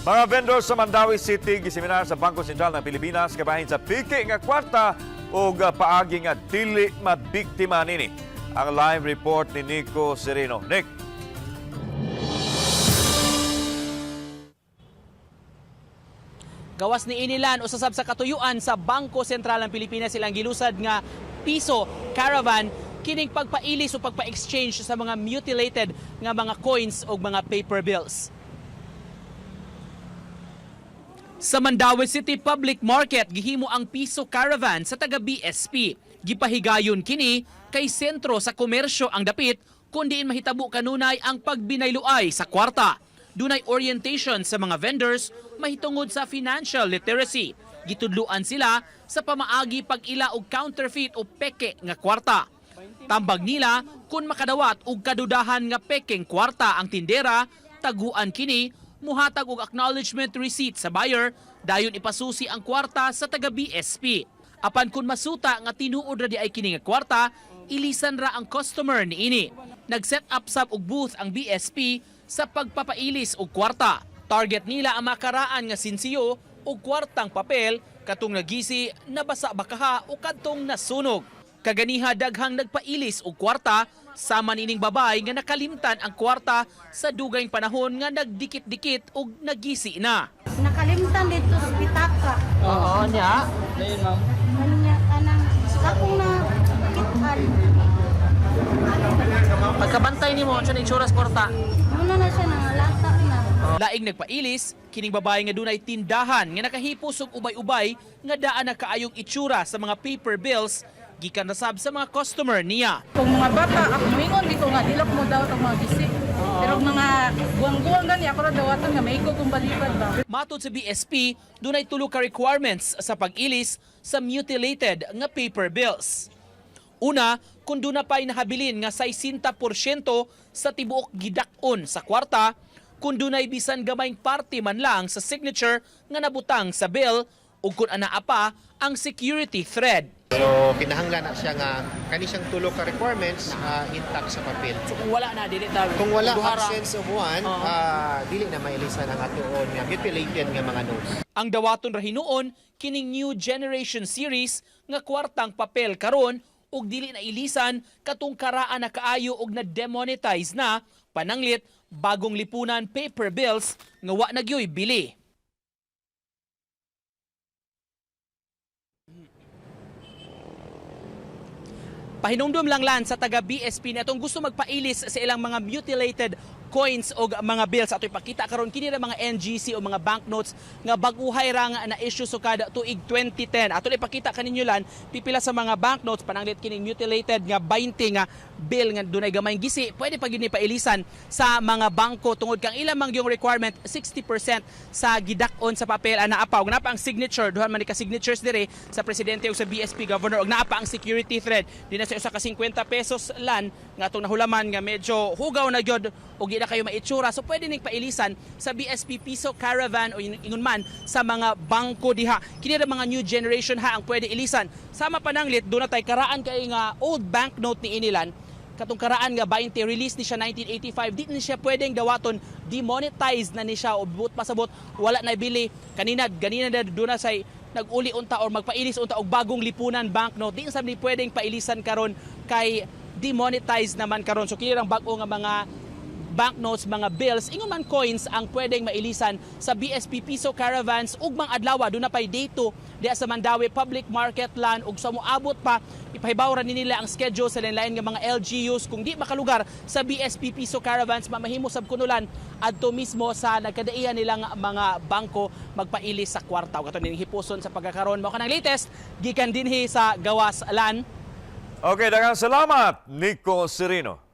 Mga vendors sa Mandaue City giseminar sa Bangko Sentral ng Pilipinas kabahin sa piki nga kwarta ug paagi nga dili mabiktima nini. Ang live report ni Nico Sereno. Nick. Gawas ni inilan usasab sa katuyuan sa Bangko Sentral ng Pilipinas silang gilusad nga piso caravan kining pagpailis o pagpa-exchange sa mga mutilated nga mga coins o mga paper bills. Sa Mandaue City Public Market, gihimo ang piso caravan sa taga BSP. Gipahigayon kini kay sentro sa komersyo ang dapit kun diin mahitabo kanunay ang pagbinayluay sa kwarta. Dunay orientation sa mga vendors mahitungod sa financial literacy. Gitudluan sila sa pamaagi pag-ila og counterfeit o peke nga kwarta. Tambag nila kung makadawat og kadudahan nga pekeng kwarta ang tindera, taguan kini, muhatag og acknowledgement receipt sa buyer, dayon ipasusi ang kwarta sa taga BSP. Apan kung masuta nga tinuod ra di ay kini nga kwarta, ilisan ra ang customer niini. Nag-set up sab og booth ang BSP sa pagpapailis og kwarta. Target nila ang makaraan nga sinsiyo og kwartang papel katong nagisi, nabasa bakaha o kadtong nasunog. Kaganiha daghang nagpailis og kwarta sama nining babay nga nakalimtan ang kwarta sa dugayng panahon nga nagdikit-dikit og nagisi na. Nakalimtan dito sa pitaka. Oo niya. Ano niya, kanang, akong na kitan. Pagkabantay nimo siya insurance kwarta. Muna na siya nangalata na. Laing nagpailis kining babae nga dunay tindahan nga nakahipos og ubay-ubay nga daan na kaayong itsura sa mga paper bills gikan na sab sa mga customer niya. Kung mga bata, ako moingon dito nga, dilak mo daw itong mga gisi. Pero mga guwang-guwang gani, ako ra dawaton nga maigo kung balibad ba. Matod sa BSP, dunay tulo ka requirements sa pag-ilis sa mutilated nga paper bills. Una, kung duna pa'y nahabilin nga 60% sa tibuok gidak-on sa kwarta, kung dunay bisan gamayng parte man lang sa signature nga nabutang sa bill, ug kung anaa pa ang security thread. So kinahanglan na siya nga kani siyang tulo ka requirements intact sa papel. So kung wala na, dili ta. Kung wala absence of one, dili na mailisan ang atuon nga mutilated nga mga notes. Ang dawaton ra hinuon kining New Generation Series nga kwartang papel karon ug dili na ilisan katong karaan na kaayo og na-demonetize na pananglit bagong lipunan paper bills nga wa na gyoy bili. Pahinumdum lang lan sa taga BSP na itong gusto magpailis sa ilang mga mutilated coins o mga bills. Ato ipakita karon kini ra mga NGC o mga banknotes nga bag-uhay ra nga na issue sukad tuig 2010. Ato ipakita kaninyo lan pipila sa mga banknotes pananglit kining mutilated nga 20 nga bill nga dunay gamayng gisi pwede pa gyud ni pailisan sa mga bangko tungod kang ilang man gyung requirement 60% sa gidak-on sa papel ana pa ug naa pa ang signature, duha man ni ka signatures dire sa presidente ug sa BSP governor, ug naa pa ang security thread di na sa usa ka 50 pesos lan nga atong nahulaman nga medyo hugaw na gyud ug di na kayo maitsura, so pwede ning pailisan sa BSP Piso Caravan o ingon man sa mga bangko diha. Kini ra mga new generation ha ang pwede ilisan. Sama pananglit doon na tay karaan kay nga old banknote ni inilan katong karaan nga 20, release ni siya 1985, di ni siya pwedeng dawaton, demonetized na ni siya o buot pasabot wala na bili. Kanina ganina na doon na say nag-uli unta or magpailis unta og bagong lipunan banknote, di na sab ni pwedeng pailisan karon kay demonetized naman karon. So kini rang bag-o nga mga banknotes, mga bills, ingon man coins ang pwedeng mailisan sa BSP Piso Caravans ug mga adlaw. Doon na pay day 2 diha sa Mandaue Public Market lan ug sa moabot pa ipahibaw ra ni nila ang schedule sa lain-lain nga mga LGUs. Kung di makalugar sa BSP Piso Caravans, mamahimo sab kunulan adto mismo sa nagkadaihan nilang mga bangko magpailis sa kwarta. Ug ato ning hipuson sa pagkakaron mao kanang latest gikan dinhi sa gawas lan. Okay, daghang salamat, Nico Sereno.